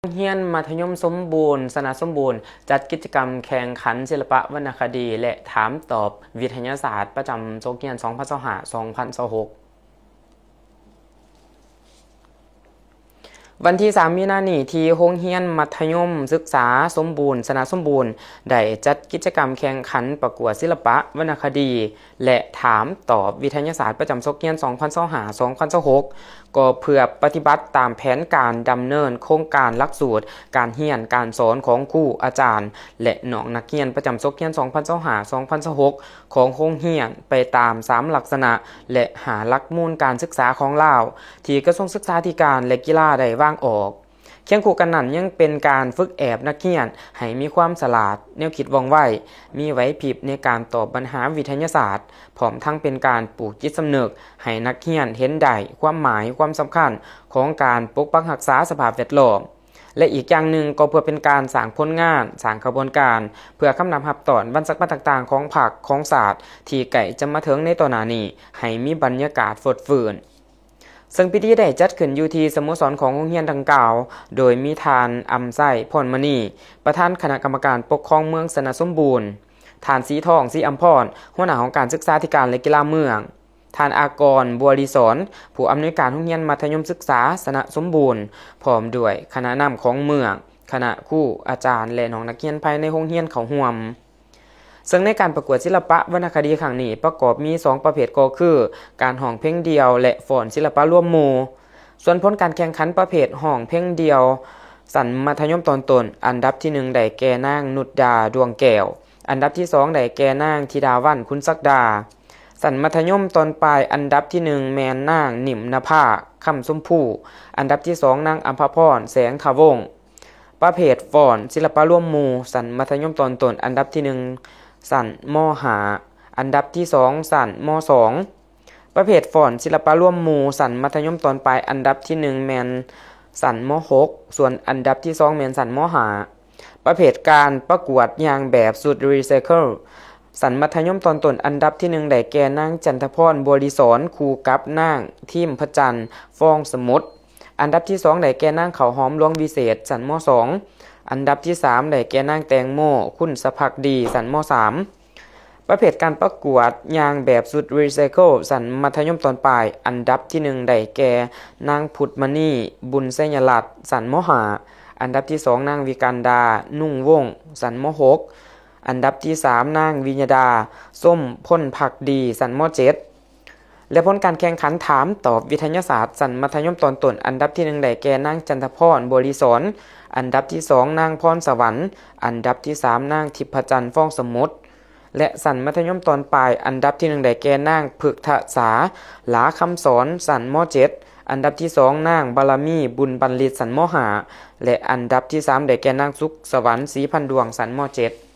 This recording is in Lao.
ໂຮງຮຽນມັດທະຍົມສົມບູນ ຊະນະສົມບູນ ຈັດກິດຈະກຳແຂ່ງຂັນສິລະປະວັນນະຄະດີ ແລະ ຖາມຕອບວິທະຍາສາດ ປະຈຳສົກຮຽນສອງພັນຊາວຫ້າ ສອງພັນຊາວຫົກ. ວັນທີສາມ ມີນານີ້ ທີ່ໂຮງຮຽນມັດທະຍົມສຶກສາສົມບູນ ຊະນະສົມບູນ ໄດ້ຈັດກິດຈະກຳແຂ່ງຂັນປະກວດສິລະປະວັນນະຄະດີ ແລະ ຖາມຕອບວິທະຍາສາດ ປະຈຳສົກຮຽນສອງພັນຊາວຫ້າ ສອງພັນຊາວຫົກ ກໍເພື່ອປະຕິບັດຕາມແຜນການດຳເນີນໂຄງການຫຼັກສູດການຮຽນການສອນຂອງຄູ, ອາຈານ ແລະ ນ້ອງນັກຮຽນປະຈຳສົກຮຽນສອງພັນຊາວຫ້າ ສອງພັນຊາວຫົກ ຂອງໂຮງຮຽນໄປຕາມສາມລັກສະນະ ແລະ ຫ້າຫຼັກມູນການສຶກສາຂອງລາວ ທີ່ກະຊວງສຶກສາທິການ ແລະ ກິລາໄດ້ວາງອອກ. ຄຽງຄູ່ກັນນັ້ນ ຍັງເປັນການຝຶກແອບນັກຮຽນໃຫ້ມີຄວາມສະຫຼາດ, ແນວຄິດວ່ອງໄວ, ມີໄຫວພິບໃນການຕອບບັນຫາວິທະຍາສາດ, ພ້ອມທັງເປັນການປູກຈິດສຳນຶກໃຫ້ນັກຮຽນເຫັນໄດ້ຄວາມໝາຍຄວາມສຳຄັນຂອງການປົກປັກຮັກສາສະພາບແວດລ້ອມ ແລະ ອີກຢ່າງໜຶ່ງກໍເພື່ອເປັນການສ້າງຜົນງານ, ສ້າງຂະບວນການ ເພື່ອຄຳນັບຮັບຕ້ອນວັນສຳຄັນຕ່າງໆຂອງພັກຂອງຊາດ ທີ່ໃກ້ຈະມາເຖິງໃນຕໍ່ໜ້ານີ້ ໃຫ້ມີບັນຍາກາດຟົດຟື້ນ. ເຊິ່ງພິທີໄດ້ຈັດຂຶ້ນຢູ່ທີ່ສະໂມສອນຂອງໂຮງຮຽນດັ່ງກ່າວ, ໂດຍມີທ່ານ ອຳໄຊ ພອນມະນີ ປະທານຄະນະກຳມະການປົກຄອງເມືອງຊະນະສົມບູນ, ທ່ານ ສີທອງ ສີອຳພອນ ຫົວໜ້າຫ້ອງການສຶກສາທິການ ແລະ ກິລາເມືອງ, ທ່ານ ອາກອນ ບົວລີສອນ ຜູ້ອຳນວຍການໂຮງຮຽນມັດທະຍົມສຶກສາຊະນະສົມບູນ ພ້ອມດ້ວຍຄະນະນຳຂອງເມືອງ, ຄະນະຄູ, ອາຈານ ແລະ ນ້ອງນັກຮຽນພາຍໃນໂຮງຮຽນເຂົ້າຮ່ວມ. ເຊິ່ງໃນການປະກວດສິລະປະວັນນະຄະດີຄັ້ງນີ້ ປະກອບມີສອງປະເພດ ກໍຄື ການຮ້ອງເພງດ່ຽວ ແລະ ຟ້ອນສິລະປະລວມໝູ່. ສ່ວນຜົນການແຂ່ງຂັນປະເພດຮ້ອງເພງດ່ຽວ ຊັ້ນມັດທະຍົມຕອນຕົ້ນ, ອັນດັບທີໜຶ່ງ ໄດ້ແກ່ນາງ ນຸດດາ ດວງແກ້ວ, ອັນດັບທີສອງ ໄດ້ແກ່ນາງ ທິດາວັນ ຂຸນສັກດາ. ຊັ້ນມັດທະຍົມຕອນປາຍ, ອັນດັບທີໜຶ່ງ ແມ່ນນາງ ນິ້ມນະພາ ຄຳຊົມພູ, ອັນດັບທີສອງ ນາງ ອຳພະພອນ ແສງທະວົງ. ປະເພດຟ້ອນສິລະປະລວມໝູ່ ຊັ້ນມັດທະຍົມຕອນຕົ້ນ, ອັນດັບທີໜຶ່ງ ຊັ້ນ ມ.ຫ້າ, ອັນດັບທີສອງ ຊັ້ນ ມ.ສອງ. ປະເພດຟ້ອນສິລະປະລວມໝູ່ ຊັ້ນມັດທະຍົມຕອນປາຍ, ອັນດັບທີໜຶ່ງ ແມ່ນຊັ້ນ ມ.ຫົກ, ສ່ວນອັນດັບທີສອງ ແມ່ນຊັ້ນ ມ.ຫ້າ. ປະເພດການປະກວດຍ່າງແບບຊຸດຣີໄຊເຄິນ ຊັ້ນມັດທະຍົມຕອນຕົ້ນ, ອັນດັບທີໜຶ່ງ ໄດ້ແກ່ນາງ ຈັນທະພອນ ບົວລີສອນ ຄູ່ກັບນາງ ທີມພະຈັນ ຟອງສະໝຸດ. ອັນດັບທີສອງ ໄດ້ແກ່ນາງ ເຂົ້າຫອມ ຫຼວງວິເສດ ຊັ້ນ ມ.ສອງ. ອັນດັບທີສາມ ໄດ້ແກ່ນາງ ແຕງໂມ ຄຸນສະພັກດີ ຊັ້ນ ມ.ສາມ. ປະເພດການປະກວດຍ່າງແບບຊຸດຣີໄຊເຄິນ ຊັ້ນມັດທະຍົມຕອນປາຍ, ອັນດັບທີໜຶ່ງ ໄດ້ແກ່ນາງ ພຸດມະນີ ບຸນໄຊຍະລັດ ຊັ້ນ ມ.ຫ້າ. ອັນດັບທີສອງ ນາງ ວິກັນດາ ນຸ່ງວົງ ຊັ້ນ ມ.ຫົກ. ອັນດັບທີສາມ ນາງ ວິຍະດາ ຊົມພົນພັກດີ ຊັ້ນ ມ.ເຈັດ. ແລະ ຜົນການແຂ່ງຂັນຖາມຕອບວິທະຍາສາດ ຊັ້ນມັດທະຍົມຕອນຕົ້ນ, ອັນດັບທີໜຶ່ງ ໄດ້ແກ່ນາງ ຈັນທະພອນ ບົວລີສອນ, ອັນດັບທີສອງ ນາງ ພອນສະຫວັນ, ອັນດັບທີສາມ ນາງ ທິບພະຈັນ ຟອງສະໝຸດ. ແລະ ຊັ້ນມັດທະຍົມຕອນປາຍ, ອັນດັບທີໜຶ່ງ ໄດ້ແກ່ນາງ ພຶກທະສາ ຫຼາຄຳສອນ ຊັ້ນ ມ.ເຈັດ, ອັນດັບທີສອງ ນາງ ບາລະມີ ບຸນບັນລິດ ຊັ້ນ ມ.ຫ້າ ແລະ ອັນດັບທີສາມ ໄດ້ແກ່ນາງ ສຸກສະຫວັນ ສີພັນດວງ ຊັ້ນ ມ.ເຈັດ.